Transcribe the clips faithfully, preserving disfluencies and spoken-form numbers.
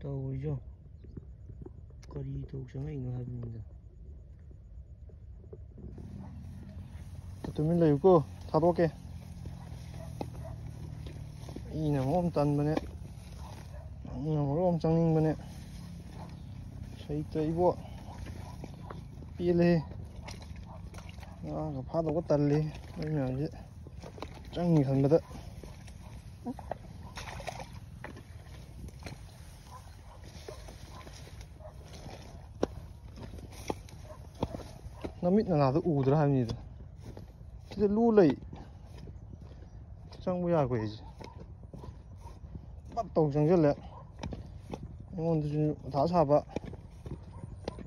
ꯇꯧꯔꯤꯁꯣ? ꯀꯔꯤ ꯇꯧ ꯆꯪꯉꯛꯏꯅꯣ ꯍꯥꯏꯕꯅꯤꯗ꯫ ꯇꯨꯃꯤꯟ ꯂꯩꯌꯨꯀꯣ, ꯊꯥꯗꯣꯛꯀꯦ꯫ ꯑꯩꯅ ꯃꯔꯣꯝ ꯇꯟꯕꯅꯦ, ꯅꯪꯅ ꯃꯔꯣꯝ ꯆꯪꯅꯤꯡꯕꯅꯦ꯫ ꯁꯩꯇ ꯏꯕꯣ, ꯄꯦꯜꯂꯦꯍꯦ꯫ ꯉꯥꯒ ꯐꯥꯗꯧꯕ ꯇꯜꯂꯦ꯫ ꯃꯣꯏ ꯃꯌꯥꯝꯁꯦ ꯆꯪꯅꯤ ꯈꯟꯕꯗ꯫ ꯅꯃꯤꯠ ꯅꯅꯥꯗꯣ ꯎꯗ꯭ꯔꯥ ꯍꯥꯏꯕꯅꯤꯗ꯫ ꯁꯤꯗ ꯂꯨ ꯂꯩ꯫ ꯆꯪꯕ ꯌꯥꯔꯣꯏ ꯑꯩꯁꯦ꯫ ꯄꯠ ꯇꯧ ꯆꯪꯁꯤꯜꯂꯦ꯫ ꯑꯩꯉꯣꯟꯗꯁꯨ ꯃꯊꯥ ꯁꯥꯕ꯫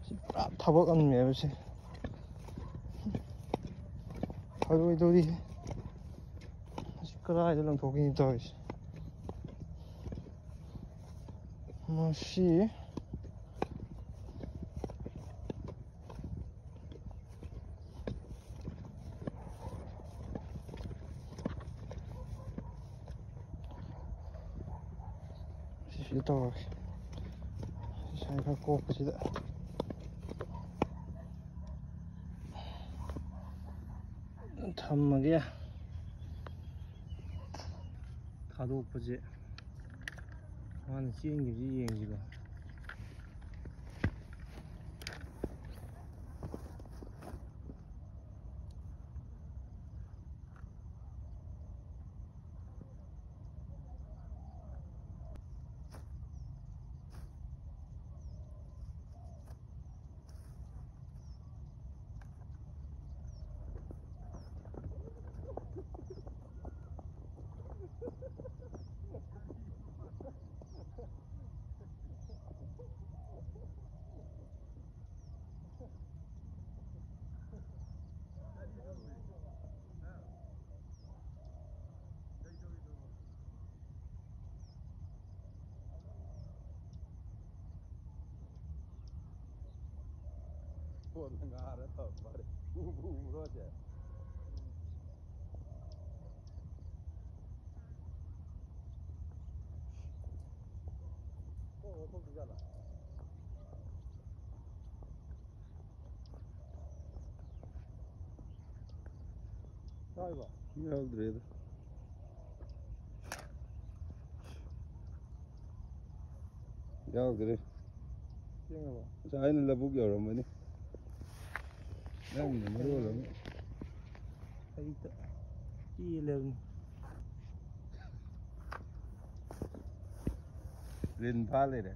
ꯁꯤ ꯄꯨꯔꯥ ꯊꯕꯛ ꯑꯃꯅꯦꯕ ꯁꯤ꯫ ꯐꯔꯣꯏꯗꯧꯔꯤ꯫ ꯑꯁꯤ ꯀꯗꯥꯏꯗ ꯂꯪꯊꯣꯛꯈꯤꯅꯤ ꯇꯧꯔꯤꯁꯦ? ꯃꯁꯤ ꯁꯤꯁꯨ ꯇꯧꯔꯒꯦ꯫ ꯁꯤ ꯁ꯭ꯋꯥꯏ ꯈꯔ ꯀꯣꯛꯄꯁꯤꯗ ꯊꯝꯃꯒꯦ꯫ ꯊꯥꯗꯣꯛꯄꯁꯦ ꯃꯥꯅ ꯆꯦꯟꯈꯤꯕꯁꯤ ꯌꯦꯡꯁꯤꯀꯣ꯫ ꯐꯣꯟꯗ ꯉꯥꯔ ꯇꯧꯔꯛꯄ ꯋꯥꯅꯤ꯫ ꯎꯕꯨ ꯎꯕ꯭ꯔꯣ ꯁꯦ? ꯌꯥꯎꯗ꯭ꯔꯦꯗ꯫ ꯌꯥꯎꯗ꯭ꯔꯦ꯫ ꯉꯁꯥꯏ ꯑꯩꯅ ꯂꯧꯕꯨꯛ ꯌꯧꯔꯝꯃꯅꯤ꯫ ꯅꯪꯅ ꯃꯔꯣꯜ ꯑꯃ꯫ ꯑꯩ ꯇ-, ꯄꯦꯜꯂꯦꯕꯅꯤ꯫ ꯂꯤꯟ ꯐꯥ ꯂꯩꯔꯦ꯫